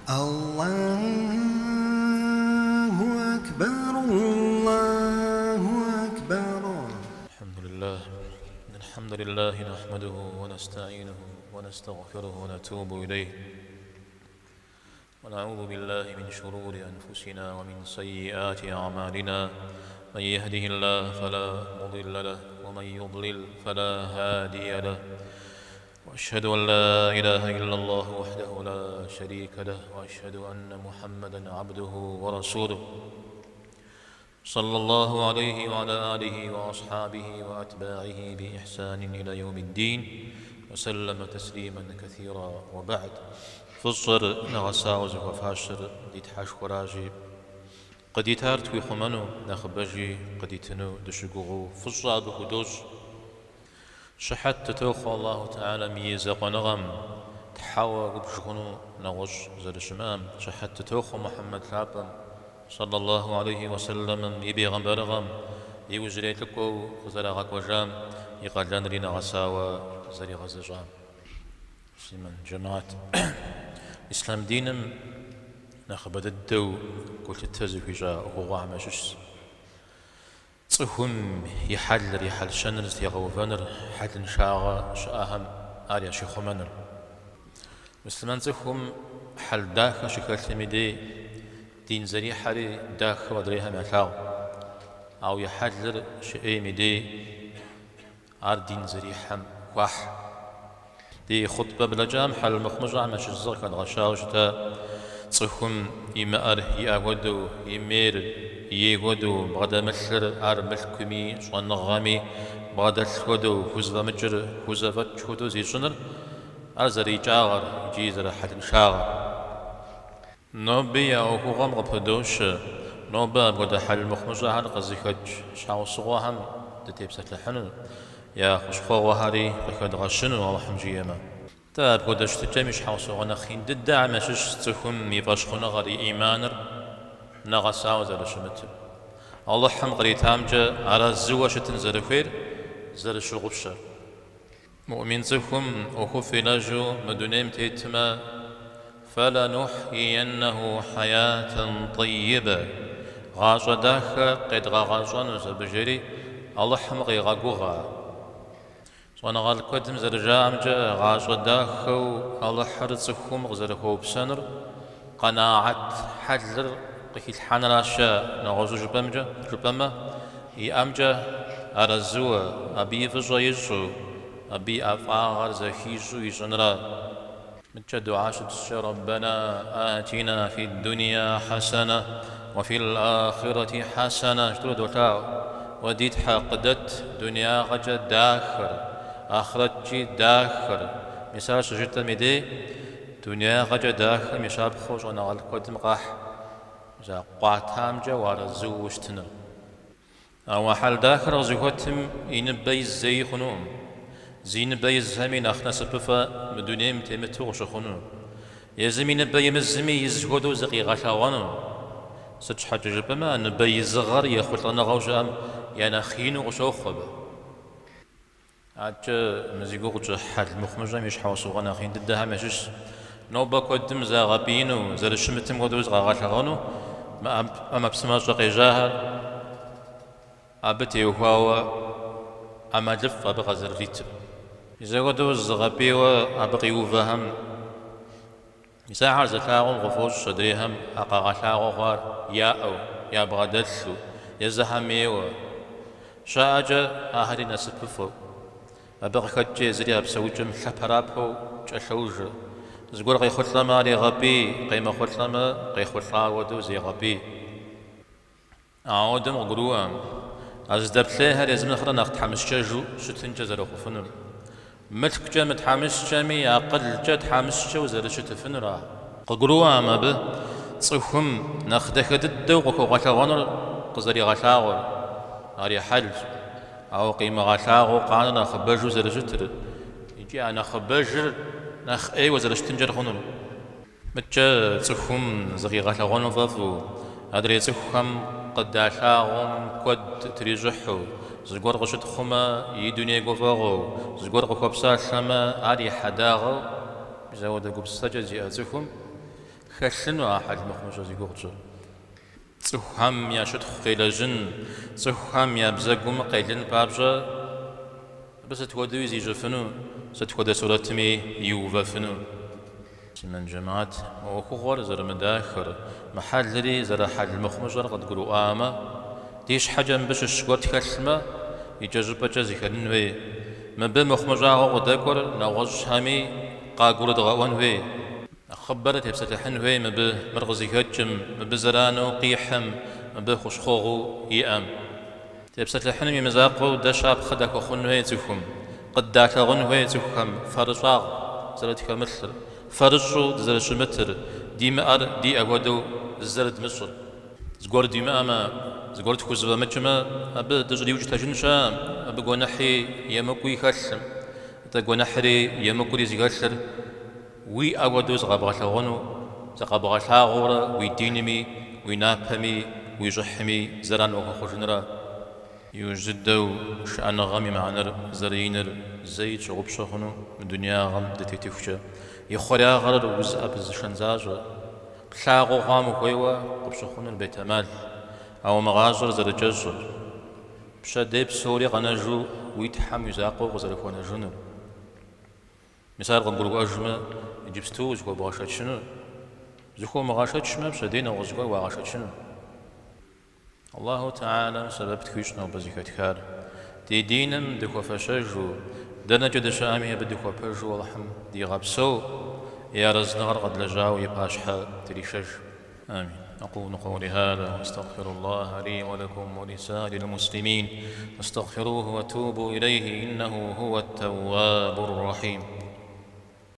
Аллаху акбар, Аллаху акбар. الحمد لله الحمد لله نحمده ونستعينه ونستغفره ونتوب إليه ونعوذ بالله من شرور أنفسنا ومن سيئات أعمالنا من يهده الله فلا مضل له ومن يضلل فلا هادي له وأشهد أن لا إله إلا الله وحده لا شريك له وأشهد أن محمدا عبده ورسوله صلى الله عليه وعلى آله وأصحابه وأتباعه بإحسان إلى يوم الدين وسلم تسليما كثيرا وبعد Фӏыщӏэр нэгъэсауэ зыхуэфащэр ди Тхьэшхуэращи, къыдитар тхуихъумэну, нэхъыбэжи къыдитыну дыщыгугъыу фӏыщӏэ абы худощӏ. Щыхьэт дытохъуэ Аллаху Тэхьэлам и закъуэныгъэм, Тхьэуэ убж хъуну нэгъуэщӏ зэрыщымыӏэм. Щыхьэт дытохъуэ Мухьэммэд лъапӏэм, сэллаллаху алейхи уэсэлэмым, и бегъымбарыгъэм, иужьрей лӏыкӏуэу къызэрагъэкӏуэжам, и къалэнри нэгъэсауэ зэригъэзэщӏам. Муслъымэн джэмаат. Ислъам диным нэхъыбэ дыдэу гулъытэ зыхуищӏа ӏуэхугъуэхэм ящыщщ. Цӏыхум и хьэлыр, и хьэл-щэныр зэтегъэувэныр, хьэлыншагъэ щыӏэхэм ар ящихъумэныр. Муслъымэн цӏыхум хьэл дахэ щыхэлъым и дей дин зэрихьэри дахэу адрейхэм ялъагъу. Ауэ и хьэлыр щыӏейм и дей ар дин зэрихьэм хуахь. Ди хъутӏбэ блэкӏам хьэл мыхъумыщӏэхэм ящыщ зы къыхэдгъэщауэ щыта цӏыхум имыӏэр иӏэ хуэдэу, имейр ей хуэдэу, бгъэдэмылъыр ар мылъкуми, щӏэныгъэми бгъэдэлъ хуэдэу, хузэфӏэмыкӏыр хузэфӏэкӏ хуэдэу зищӏыныр, ар зэрыикӏагъэр икӏи зэрыхьэлыншагъэр. Ноби а ӏуэхугъуэм къыпыдощэ, нобэ апхуэдэ хьэл мыхъумыщӏэхэр къызыхэкӏ щхьэусыгъуэхэм дытепсэлъыхьыну, я хущхъуэгъуэхэри къыхэдгъэщыну Алыхьым жиӏэмэ. Тӏэ, апхуэдэ щытыкӏэм и щхьэусыгъуэ нэхъ ин дыдэхэм ящыщщ цӏыхум и фӏэщхъуныгъэр, и ӏиманыр нэгъэсауэ зэрыщымытыр, Алыхьым къритамкӏэ арэзыуэ щытын зэрыхуейр зэрыщыгъупщэр. Муӏмин цӏыхум ӏуэхуфӏ илэжьу мы дунейм тетмэ, фэлэнухьиеннэху хьэятэн тӏэйибэ, гъащӏэ дахэ къедгъэгъэщӏэнущ абы жери Алыхьым къегъэгугъэ. Щӏэныгъэлӏ куэдым зэрыжаӏэмкӏэ, гъащӏэ дахэу Алыхьыр цӏыхум къызэрыхуэупсэнур къэнагъэт хьэлыр къыхилъхьэныращ, нэгъуэщӏу жыпӏэмкӏэ, жыпӏэмэ, иӏэмкӏэ арэзыуэ, абы и фӏыщӏэ ищӏу, абы и ӏэфӏагъэр зэхищӏу ищӏыныра. Мыдкӏэ дугьэ щытщӏкӏэ, Рэббэна атина фи дунья хьэсэнэ, уэ фил ахирэти хьэсэнэ, жытӏэурэ долъаӏуэ. Уэ ди Тхьэ, къыдэт дунеягъэкӏэ дахэр, ахърэткӏи дахэр. Мис ар щыжытӏэм и дей, Дунеягъэкӏэ дахэм и щапхъэу щӏэныгъэлӏ куэдым къахь, мис а къуатамкӏэ уарэзыуэ ущытыныр. Ауэ хьэл дахэр къызыхуэтым и ныбэ из зэи хъунукъым. Зи ныбэ изхэми нэхъ насыпыфӏэ мы дунейм темыту къыщыхъуну. Езым и ныбэ имызми из хуэдэу зыкъигъэлъэгъуэну. Сыт щхьэкӏэ жыпӏэмэ, а ныбэ изыгъэр ехъулӏэныгъэу щыӏэм я нэхъ ину къыщохъу абы. Адэкӏэ мы зи гугъу тщӏы хьэл мыхъумыщӏэм и щхьэусыгъуэ нэхъ ин дыдэхэм ящыщщ. Нобэ куэдым загъэпӏиину, зэрыщымытым хуэдэу зыкъагъэлъэгъуэну мы ӏэмэпсымэщӏэ къежьахэр абы теухуауэ ӏэмалыфӏ абы къазэрыритыр. Мис апхуэдэу зызыгъэпӏийуэ абы къиувэхэм, мис ахэр зылъагъум къыфӏощӏ адрейхэм а къагъэлъагъуэ хъуар яӏэу, ябгъэдэлъу, езыхэм ейуэ. Щаӏэкӏэ ахэри насыпыфӏэу. Абы къыхэкӏкӏэ езыри а псэукӏэм лъэпэрапэу кӏэлъожэ. Зыгуэр къехъулӏэмэ, ар егъэпӏий, къемыхъулӏэмэ, къехъулӏа хуэдэу зегъэпӏий. Ауэдэм къыгурыӏуэкъым, а зыдэплъейхэр езым нэхърэ нэхъ тхьэмыщкӏэжу щытынкӏэ зэрыхъуфынур. Мылъкукӏэ мытхьэмыщкӏэми, акъылкӏэ тхьэмыщкӏэу зэрыщытыфынур ар. Къыгурыӏуэкъым абы цӏыхум нэхъ дахэ дыдэу къыхуэгъэлъэгъуэнур къызэригъэлъагъуэр, ар и хьэлщ, ауэ къимыгъэлъагъуэу къанэр нэхъыбэжу зэрыщытыр икӏи а нэхъыбэжыр нэхъ ӏейуэ зэрыщытынкӏэ хъунур. Мыдкӏэ цӏыхум зыкъигъэлъэгъуэну фӏэфӏу, адрей цӏыхухэм къыдалъагъум куэд трищӏыхьу, зыгуэр къыщытхъумэ, и дуней гуфӏэгъуэу, зыгуэр къыхуэпсалъэмэ, ар и хьэдагъэу, мис апхуэдэ гупсысэкӏэ зиӏэ цӏыхум Хэлъыну а хьэл мыхъумыщӏэ зи гугъу тщӏыр. Цӏыхухэм я щытхъу къилэжьын, цӏыхухэм я бзэгум къелын папщӏэ абы сыт хуэдэуи зищӏыфыну, сыт хуэдэ сурэтми иувэфыну. Муслъымэн жэмыхьэт, мы ӏуэхугъуэр зэрымыдахэр, мы хьэлри зэрыхьэл мыхъумыщӏэр къыдгурыӏуамэ, ди щхьэкӏэ мыбы щыщ гуэр тхэлъмэ, икӏэщӏыпӏэкӏэ зыхэнын хуей. Мыбы мыхъумыщӏагъэу къыдэкӏуэр нэгъуэщӏхэми къагурыдгъэӏуэн хуей. Нэхъыбэрэ тепсэлъыхьын хуей мыбы мыр къызыхэкӏым, мыбы зэрану къихьым, мыбы хущхъуэгъуэу иӏэм. Тепсэлъыхьыным и мызакъуэу дэ щапхъэ дахуэхъун хуей цӏыхум, къыддалъагъун хуей цӏыхухэм фэрыщӏагъ зэрытхэмылъыр, фэрыщӏу дызэрыщымытыр, димыӏэр диӏэ хуэдэу зызэрыдмыщӏыр. Зыгуэр димыӏэмэ, зыгуэр тхузэфӏэмыкӏмэ, абы дыщӏриукӏытэжын щыӏэкъым, абы гуэныхьи емыкӏуи хэлъым. Атӏэ гуэныхьри емыкӏури зыхэлъыр Уиӏэ хуэдэу зыкъэбгъэлъэгъуэну, зыкъэбгъэлъагъуэурэ уи динми, уи напэми, уи щӏыхьми зэран уахуэхъужынра? Иужь дыдэу шыӏэныгъэм и мыхьэнэр зэрыиныр зэи тщыгъупщэ хъуну мы дунеягъэм дытетыхукӏэ. И хъуреягъэр узыӏэпызышэн защӏэ. Плъагъуу хъуам ухуейуэ къыпщыхъунур бетэмал, ауэ мы гъащӏэр зэрыкӏэщӏыр, пщэдей псори къэнэжу уи Тхьэм уи закъуэу къызэрыхуэнэжынур. Мис ар къыбгурыӏуэжмэ, иджыпсту зыхуэбгъэшэчыну, зыхуомыгъэшэчмэ, пщэдей нэгъуэщӏ зыгуэр уагъэшэчыну. Аллаху Тэхьэлам сэбэп тхуищӏ нобэ зэхэтхар. Ди диным дыхуэфэщэжу, дэнэкӏэ дыщыӏэми абы дыхуэпэжу Алыхьым дигъэпсэу, и арэзыныгъэр къэдлэжьауэ и пащхьэ дришэж. Амин. Акъулу къаули хаза, уа астагъфируллахьа ли уа лакум уа лисаирил муслимин, фастагъфируху уа тубу илейхи иннаху хуа ттэуабур рахьим.